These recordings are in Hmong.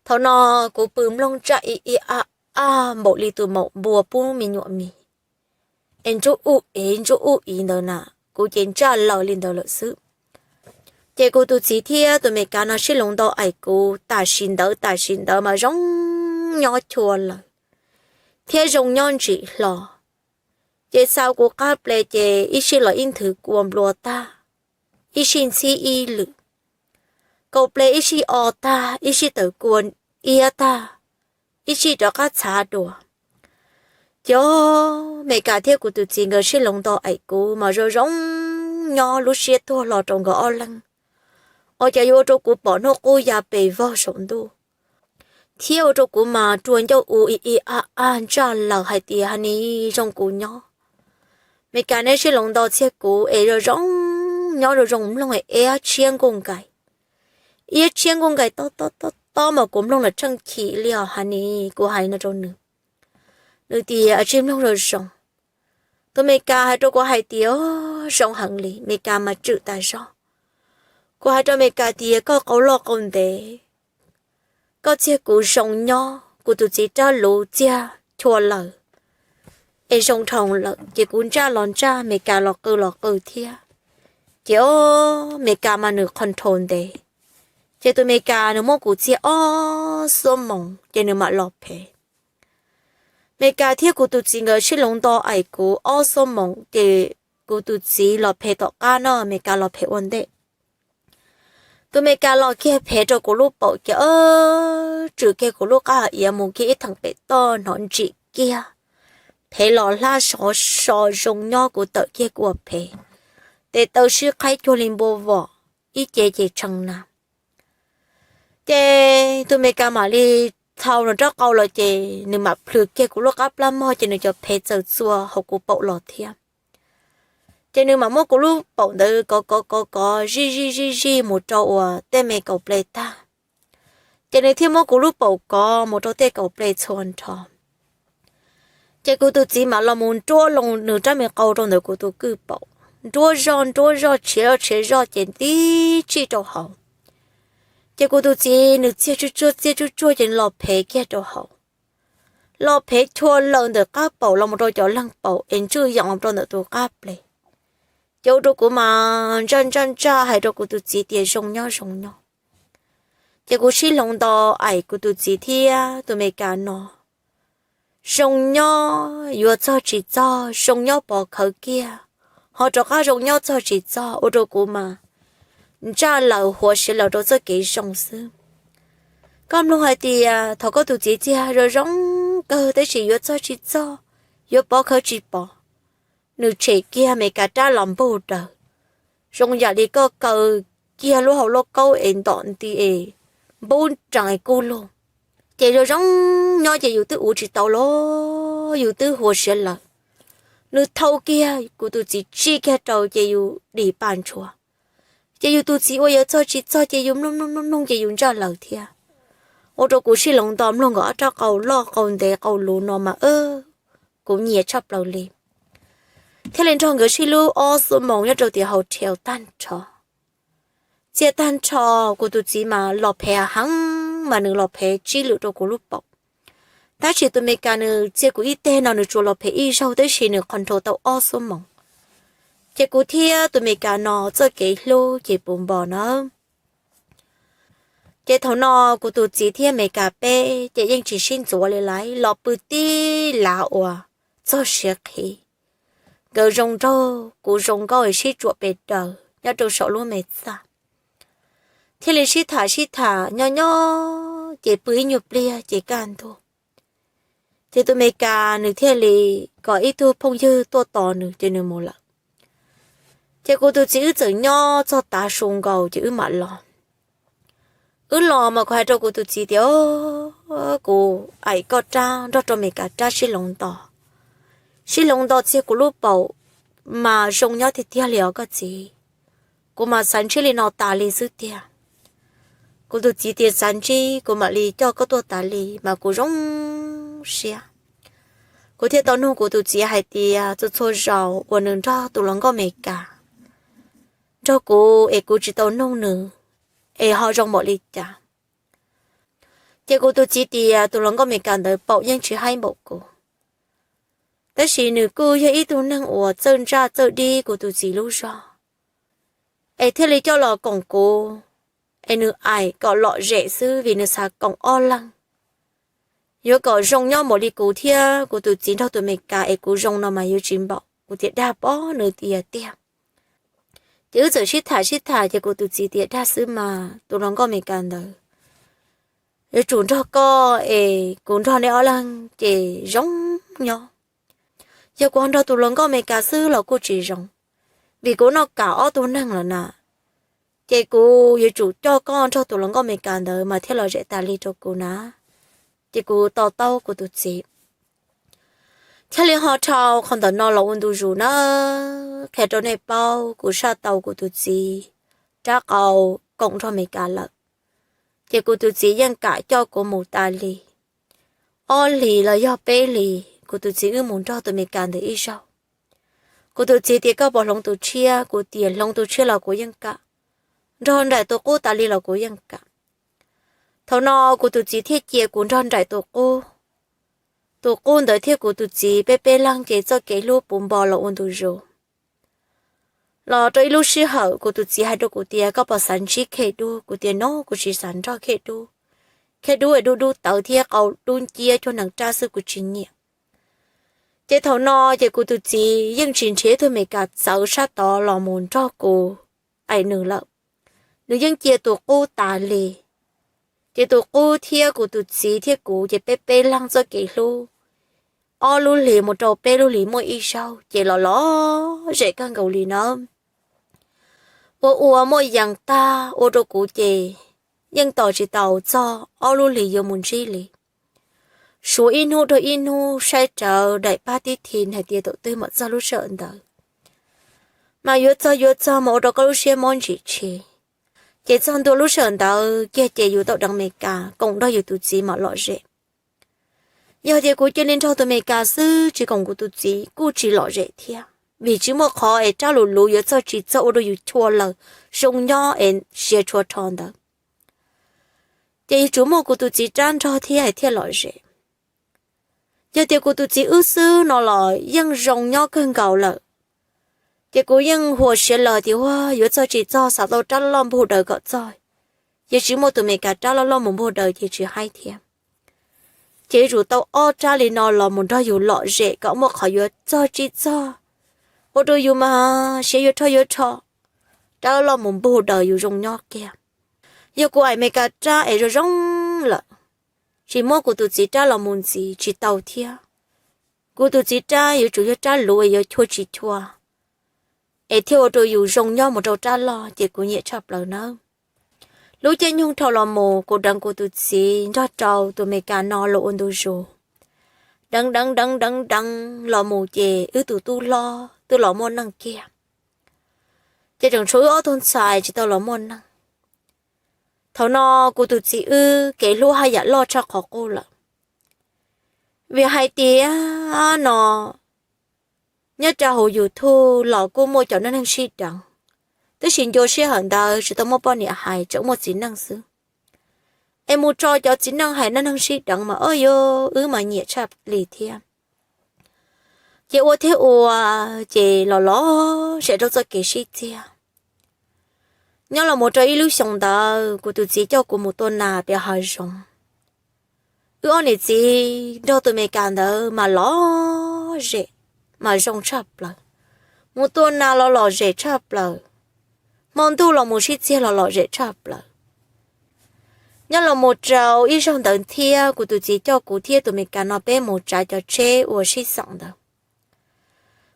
Thaum no kuv pw mloog ntsaj i i a a npaum li tus maum npua pub me nyuam mis, es ntsub uj ev ntsub uj ev ntawd na, kuv ces ntsaj laws li ntawd lawm xwb. Ces kuv tus txiv thiab tus Meskas no sib hloov nto aim kuv tam sim ntawd, tam sim ntawd mas zoo nyob chua lawm thiab zoo nyob ntsim hlo. Ces xa kuv qab ple ces ib sij los ib nthwv kua nplua tag, ib sij ntxhib ib lwm, kaum ple ib sij o tag, ib sij tawm kua iab tag, ib sij rov qab txhav dua. Ces Meskas thiab kuv tus txiv nkawd sib hloov nto aim kuv mas zoo zoo nyob lub siab tuag hlo rau nkawd ob leeg, ua cas yuav ua rau kuv pom hnub qub ya pes vog saum ntuj, thiab ua rau kuv mas rua ncauj u i i a a ntsaj laws hais tias ha ni zoo kuv nyob. Meskas neb sib hloov nto txhiaj kuv es zoo zoo nyob zoo zoo mloog iab tshiab nkuj nkais, iab tshiab nkuj nkais tob tob tob tob mas kuv mloog los tsheej chim li os ha ni, kuv hais no rau nws. Nws tias tsis mloog zoo zoo. Tus Meskas hais rau kuv hais tias zoo heev li, Meskas mas tswm tas zog. Kuv hais rau Meskas tias koj qau loj qau ntev, koj txhiaj kuv zoo nyob, kuv tus txiv rab luv txhiaj chua lawm, es zoo dhau lawm ces kuv ntsaj los ntsaj, Meskas los qw los qw thiab. Ces o, Meskas mas nws control ntev, ces tus Meskas nws muab kuv txiag ob xuab moos ces nws mam los phem. Meskas thiab kuv tus txiv nkawd sib hloov nto aim kuv ob xuab moos ces kuv tus txiv los phem tom qab no, Meskas los phem ua ntej. Tus Meskas los kiag phem rau kuv lub paum ces tswm kiag kuv lub qab hauv iav mus kiag ib theem pem toj hnov ntsim kiag, phem los hlab sov so zoo nyob kuv tawm kiag kuv ua phem, tes taw sib qhaib cuag li npua vom, ib ce ces tshee na. Ces tus Meskas mam li txhau nws rab qau los ces nws mam plhws kiag kuv lub qab plab mog ces nws cov phem txawm txua hauv kuv paum los thiab. Ces nws mam muab kuv lub paum ntawd kov kov kov kov zij zij zij zij mus rau uas tej me kaum ple tag, ces nws thiaj muab kuv lub paum kov mus rau tej kaum ple txhua nrho. Ces kuv tus txiv mam los mus nruab loo nws rab me qau rau ntawm kuv tus kwj paum, nruab zoj nruab zoj tshiav zoj tshiav zoj ces tib tsij rau hauv. Ces kuv tus txiv nws txiag tsuj tsuag txiag tsuj tsuag ces los phem kiag rau hauv, los phem chua lawm ntawm qab paum los mus rau cov leeg paum es ntswj yeem los rau ntawm tus qab ple. Ces ua rau kuv mas ntsaj ntsaj ntsaj hais rau kuv tus txiv tias zoo nyob zoo nyob. Ces kuv sib hloov nto aim kuv tus txiv thiab tus Meskas no, zoo nyob yuav txog tsis txog, zoo nyob pov khawv kiag, ho rov qab zoo nyob txog tsis txog, ua rau kuv mas ntsaj laws huav siav laws rau txoj kev zoo xwb. Koj mloog hais tias thaum koj tus txiv txiag zoo zoo kawg tab sis yuav txog tsis txog, yuav pov khawv tsis pov, nws tshem kiag Meskas rab los npug daws, zoo yam li koj kaw kiag lub hau lauj kaub es ntom nti es npub nrees es kub lug. Ces zoo zoo nyob ces yus twb ua tsis tau los yus twb huav siav lawm. Nws thau kiag kuv tus txiv tsij kiag rau ces yus dim paj ntshua. Ces yus tus txiv ua yuav txog tsis txog ces yus mloog mloog mloog mloog ces yus ntsaj laws thiab. Ua rau kuv sib hloov nto mloog nkawd ob rab qau loj qau ntev qau luv no mas kuv nyiam tshaj plaws li. Thiaj li nrog nkawd sib hlub ob xuab moos nyob rau tim hauv rhiav tag nrho. Txia tag nrho, kuv tus txiv mas los phem heev mas nws los phem tsib lwm rau kuv lub paum. Tab sis tus Meskas nws txia kuv ib teg no nws tsuas los phem ib zaug tab sis nws control tau ob xuab moos. Ces kuv thiab tus Meskas no txoj kev hlub ces puv npo na. Ces thaum no kuv tus txiv thiab Meskas peb ces yeej tsis sib ntxuav li lawm, los pw tib lav uas txog siav qhi. Nkawd zoo nraug kuv zoo nkauj sib tsuam pes daws nyob rau saum lub me txaj. Thiaj li sib tham sib tham nyob nyob ces pw ib nyuag pliag ces kaj ntug. Ces tus Meskas nws thiaj li kom ib tug phooj ywg tuaj tos nws ces nws mus lawm. Ces kuv tus txiv wb txawm nyob txog tav su nkaus ces wb mam los. Wb los mas kuv hais rau kuv tus txiv tias, kuv aim koj rab nrog rau Meskas rab sib hloov nto, sib hloov nto txia kuv lub paum mas zoo nyob tiag tiag li os koj txiv. Kuv mas xav ntsib li no tas li xwb tiag. Kuv tus txiv tias xav ntsib kuv mam li coj koj tuaj tas li mas kuv zoo siab. Kuv thiaj tau nug kuv tus txiv hais tias txhua txhua zaus uas nws nrog tus hluas nkauj Meskas nrog kuv es kuv tsis tau nug nws es ho zoo npaum li cas. Ces kuv tus txiv tias tus hluas nkauj Amelikas ntawd paum yeej tsis haib npaum kuv, tab sis nws kuj yog ib tug neeg uas txawj ntsaj txawj dib kuv tus txiv lub zog, es thiaj li coj los koom kuv, es nws aim kom lom zem xwb vim nws xav koom ob leeg, yuav kom zoo nyob npaum li kuv thiab kuv tus txiv nrog tus Amelikas es kuv zoo no mas yuav tsis npaum. Kuv tias dag pob, nws tias tiag. Ces wb txawm sib tham sib tham ces kuv tus txiv tias dag xwb mas tus hluas nkauj Amelikas ntawd yuav tsum nrog koj es kuv nrog nej ob leeg ces zoo nyob. Yog kuv ho nrog tus hluas nkauj Amelikas xwb los kuj tsis zoo, vim kuv noj kam ob tug neeg lawm na. Ces kuv yuav tsum coj koj nrog tus hluas nkauj Amelikas ntawd mas thiaj lom zem tas li rau kuv na. Ces kuv to taub kuv tus txiv. Thiaj li ho dhau qhov ntawm no los ua ntu zus na, qhia rau nej paub kuv saj tau kuv tus txiv rab qau koom nrog Amelikas lawm. Ces kuv tus txiv yeej kam coj kuv mus tas li ob hlis los yog peb hlis, kuv tus txiv wb mus nrog tus Amelikas ntawd ib zaug. Kuv tus txiv tias koj puas hloov tus tshiab, kuv tias hloov tus tshiab los kuv yeej kam, nrog nraim tus qub tas li los kuv yeej kam. Thaum no kuv tus txiv thiaj cia kuv nrog nraim tus qub. Tus qub ntawd thiab kuv tus txiv peb peb leeg ces txoj kev hlub puv npo los ua ntu zus. Los rau ib lub sij hawm kuv tus txiv hais rau kuv tias koj puas xav ntsib Khej Dub, kuv tias no kuv tsis xav nrog Khej Dub. Khej Dub es dub dub tawv thiab qau dub nciab cuag nees rab xwb kuv tsis nyiam. Ces thaum no ces kuv tus txiv yeej tsis nrhiav tus Amelikas txawv sab tod los mus nrog kuv aim nws lawm. Nws yeej cia tus qub tas li. Ces tus qub thiab kuv tus txiv thiab kuv ces peb peb leeg txoj kev hlub ob lub hlis mus rau peb lub hlis muaj ib zaug ces los lom zem kawg nkaus li na. Ua ua muaj yees tag ua rau kuv ces yeej tos tsis tau txog ob lub hlis yuav mus ntsib li. Suav ib hnub dhau ib hnub saib rawv daim pab tib thi hais tias thaum twg mam txog lub sij hawm ntawd. Mas yuav txog yuav txog mas ua rau koj lub siab mob ntsim tshis. Ces txog ntua lub sij hawm ntawd kiag ces yus tau deev Amelikas koom nrog yus tus txiv mam lom zem. Yog tias kuv cia li nrog tus Amelikas xwb tsis koom kuv tus txiv kuj tsis lom zem thiab, vim tsis muaj qhov es rab luv luv yuav txog tsis txog ua rau yus chua lawm zoo nyob es siav tshua rho ntawd. Ces yuav tsum muaj kuv tus txiv rab nrog thiab thiaj lom zem. Yog tias kuv tus txiv wb xwb no los yeej zoo nyob kawg nkaus lawm. Ces kuv yeej huas siav lawm tias ua yuav txog tsis txog xav tau rab loj npug daws kom txog, ces tsis muaj tus Amelikas rab loj loj mus npug daws ces tsis haib thiab. Ces yuav tsum tau ob rab li no los mus nrog yus lom zem kom muaj qhov yuav txog tsis txog, ua rau yus mas siav yuav rho yuav rho, rab loj loj mus npug daws yus zoo nyob kiag. Yog kuv aim Amelikas rab es zoo zoo lawm, tsis muab kuv tus txiv rab los mus ntxiv tsis tau thiab. Kuv tus txiv rab yuav tsum yog rab luv es yuav chua tsis chua, es thiaj ua rau yus zoo nyob mus rau rab loj ces kuv nyiam tshaj plaws nawb. Lub caij nyoog dhau los mus kuv deev kuv tus txiv nrog rau tus Amelikas no los ua ntu zus. Deev deev deev deev deev los mus ces wb tus tub hlob twb los muaj neej kiag. Ces tseem tshuav wb ob tug ntxhais tsis tau los muaj neej. Thaum no kuv tus txiv wb kev hlub haj yam loj tshaj qhov qub lawm. Vim hais tias no nyob rau hauv YouTube los kuj muaj cov neeg neeg sib deev, tab sis ncua sij hawm ntawd tsis tau muaj poj niam hais, tseem muaj txiv neej xwb. Es mus tso cov txiv neej hais neeg neeg sib deev mas o yus wb mas nyiam tshaj li thiab. Ces ua thiab ua, ces los lom zem rau txoj kev sib txiag. Nyob los mus rau ib lub xyoo ntawd kuv tus txiv coj kuv mus tua nas pem hav zoov. Wb ob niam txiv nrog tus Amelikas ntawd mas lom zem, mas zoo tshaj plaws. Mus tua nas los lom zem tshaj plaws. Hmo ntuj los mus sib txiag los lom zem tshaj plaws. Nyob los mus rau ib zaug ntawd thiab kuv tus txiv coj kuv thiab tus Amelikas no peb mus tsav cov tsheb uas sib xeem ntawd.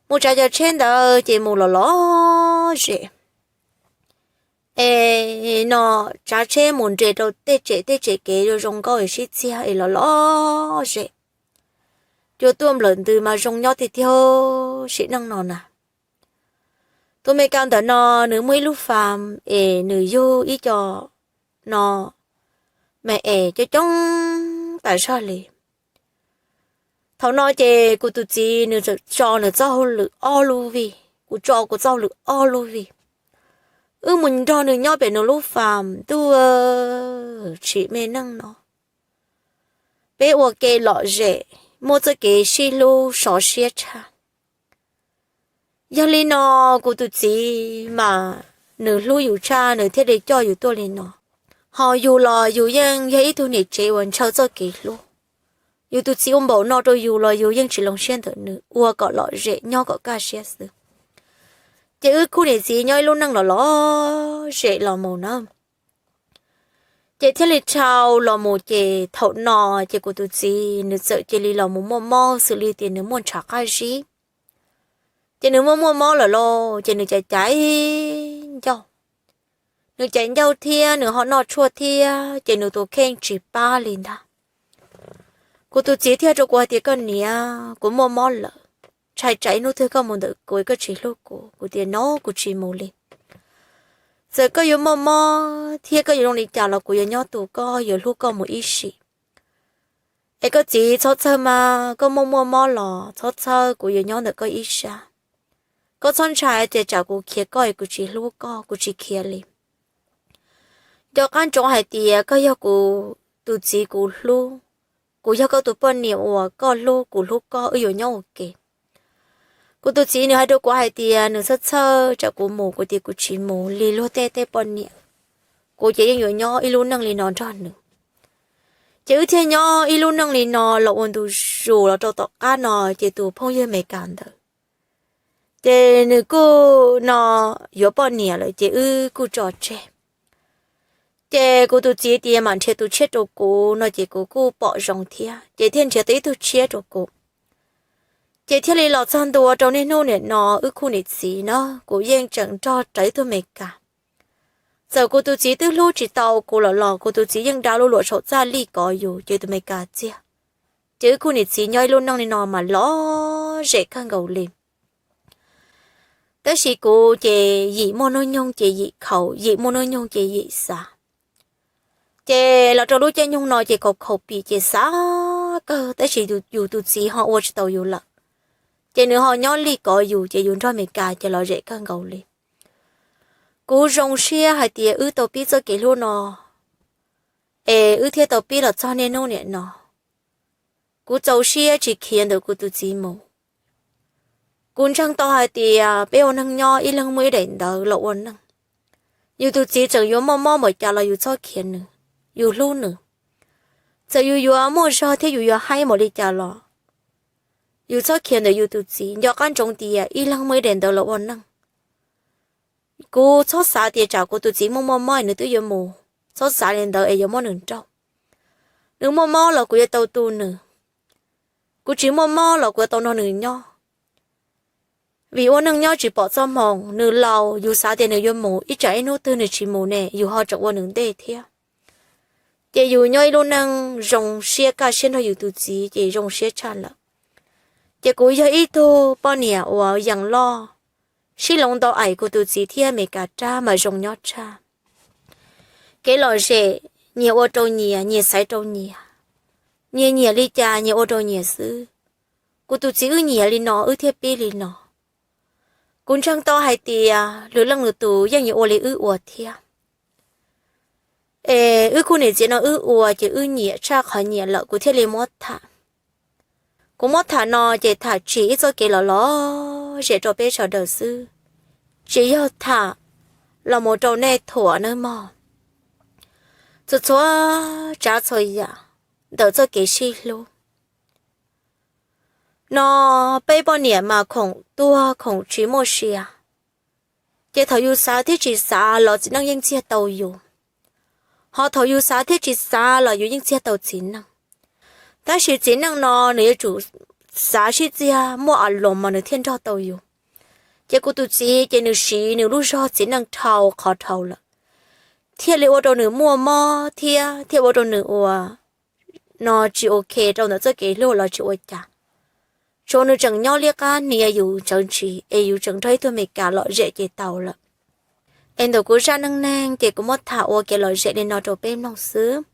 Mus tsav cov tsheb ntawd ces mus los lom zem. Es no tsav tsheb mus nres rau tej tsem tej tsem kev zoo zoo nkauj es sib txiag es los lom zem. Cua tuaj nplawm ntws mas zoo nyob tiag tiag sim neej no na. Tus Amelikas ntawm no nws muaj ib lub fam es nws yug ib co no me es coob coob tas zog li. Thaum no ces kuv tus txiv nws txawm tso nws txoj hauj lwm ob lub vij, kuv tso kuv txoj hauj lwm ob lub vij. Wb mus nrog nws nyob pem nws lub fam ntuj, tsim me neej no. peb ua ke lom zem, muaj txoj kev sib hlub sov siab tshaj. Yog li no, kuv tus txiv mas nws hlub yus tshaj, nws thiaj li coj yus tuaj li no. Ho yus los yus yeej yog ib tug niam tsev uas ntshaw txoj kev hlub. Yus tus txiv ua npaum no rau yus los yus yeej tsis loo siab ntawm nws, ua kom lom zem, nyob kom kaj siab xwb. Ces wb khub niam txiv nyob ib lub neej los lom zem los mus na. Ces thiaj li dhau los mus ces thaum no ces kuv tus txiv nws txawm cia li los mus muaj mob xws li tias nws muaj ntshav qab zib. Ces nws muaj muaj mob lawm lauj, ces nws caiv caiv ncauj. Nws caiv ncauj thiab nws ho noj tshuaj thiab ces nws tus kheej tsis pab li ntag. Kuv tus txiv thiaj rau kuv hais tias, koj niam, kuv muaj mob lawm, ntshai tsam ib hnub twg koj mus ntawm kuv koj tsis hlub kuv. Kuv tias, no, kuv tsis mus li. Txawm koj yuav muaj mob thiab koj yuav zoo li cas los kuv yuav nyob tu koj, yuav hlub koj mus ib sim. Es koj txiv txhob txhawj mas, koj muaj muaj mob los txhob txhawj, kuv yuav nyob ntawm koj ib sab. Koj txhob ntshai tias tsam kuv khiav koj es kuv tsis hlub koj, kuv tsis khiav li. Nco qab ntsoov hais tias koj yog kuv tus txiv kuv hlub, kuv yog koj tus poj niam uas koj hlub, kuv hlub koj, wb yuav nyob ua ke. Kuv tus txiv nws hais rau kuv hais tias nws txhawj txhawj tsam kuv mus, kuv tias kuv tsis mus li, luag tej tej poj niam, kuv ces yeej yuav nyob ib lub neej li no nrog nws. Ces wb thiaj nyob ib lub neej li no los ua ntu zus los rau tom qab no ces tus phooj ywg Amelikas ntawd ces nws kuj no yuav poj niam lawm ces wb kuj tso tseg. Ces kuv tus txiv tias mam nrhiav tus tshiab rau kuv no ces kuv kuj pom zoo thiab ces thiaj nrhiav tau ib tug tshiab rau kuv. Ces thiaj li los txog ntua rau niaj hnub nim no wb khub niam txiv na, kuv yeej tseem nrog rawv ib tug Amelikas. Txawm kuv tus txiv twb hlub tsis tau kuv lawm los kuv tus txiv yeej da lub luam saum txaj lij kov yus ces tus Amelikas txiag. Ces wb khub niam txiv nyob ib lub neej li no mas lom zem kawg nkaus li. Tab sis kuv ces yim muaj hnub nyoog ces yim khaus, yim muaj hnub nyoog ces yim xav. Ces los rau lub caij nyoog no ces khaus khaus pim ces xav kawg, tab sis yus tus txiv ho ua tsis tau yus lawm. Ces nws ho nyob lij kov yus ces yus nrog Amelikas ces lom zem kawg nkaus li. Kuv zoo siab hais tias wb tau pib txoj kev hlub no, es wb thiaj tau pib los txog niaj hnub nim no. Kuv txaus siab tsis khiav ntawm kuv tus txiv mus. Kuv ntseeg tau hais tias peb ua neeg nyob ib leeg muaj ib daim ntawv los ua neej. Yus tus txiv txawm yuav muaj mob npaum cas los yus txhob khiav nws, yus hlub nws. Txawm yus yuav muaj zog thiab yus yuav haib npaum li cas los yus txhob khiav ntawm yus tus txiv. Nco qab ntsoov tias ib leeg muaj ib daim ntawv los ua neej. Kuv txhob xav tias tsam kuv tus txiv muaj muaj mob nws twb yuav mus, txhob xav li ntawd es yuav muab nws nrauj. Nws muaj mob los kuv yuav tau tu nws, kuv tsis muaj mob los kuv yuav tau nrog nws nyob. Vim ua neej nyob tsis pom txoj hmoo, nws laus yus xav tias nws yuav mus, ib tsam ib hnub twg nws tsis mus ne yus ho tseem ua nws ntej thiab. Ces yus nyob ib lub neej zoo siab kaj siab nrog yus tus txiv ces zoo siab tshaj lawm. Ces kuv yog ib tug poj niam uas yees loj, sib hloov ntau aim kuv tus txiv thiab Amelikas rab mas zoo nyob tshaj. Kev lom zem nyias ua rau nyias, nyias xaiv rau nyias, nyias nyiam li cas nyias ua rau nyias xwb. Kuv tus txiv wb nyiam li no wb thiaj pib li no. Kuv ntseeg tau hais tias lwm leej lwm tus yeej yuav ua li wb ua thiab. Es wb khub niam txiv no wb ua ces wb nyiam tshaj qhov nyiam lawm kuv thiaj li muab tham. Kuv muab tham no ces tham tsim ib txoj kev los lom zem rau peb sawv daws xwb, tsis yog tham los mus rau nej thuam nawb mog. Txhua txhua tsav txhua yam ntawm txoj kev sib hlub no, peb poj niam mas khoom tuag khoom tsis muaj sia. Ces thaum yus xav thiab tsis xav los txiv neej yeej txiag tau yus, ho thaum yus xav thiab tsis xav los yus yeej txiag tau txiv neej. Tab sis txiv neej no nws yuav tsum xav sib txiag muaj a los mas nws thiaj nrog tau yus. Ces kuv tus txiv ces nws siv nws lub zog txiv neej dhau qhov dhau lawm, thiaj li ua rau nws muaj mob thiab thiaj ua rau nws ua no tsis ok rau ntawm txoj kev hlub los tsis ua cas. Tsuas nws tseem nyob liab qab hnia yus tsawv ntshis es yus tseem nrog ib tug Amelikas lom zem ces tau lawm. Es ntawm kuv zaj neej neeg ces kuv muab tham ua kev lom zem li no rau peb mloog xwb.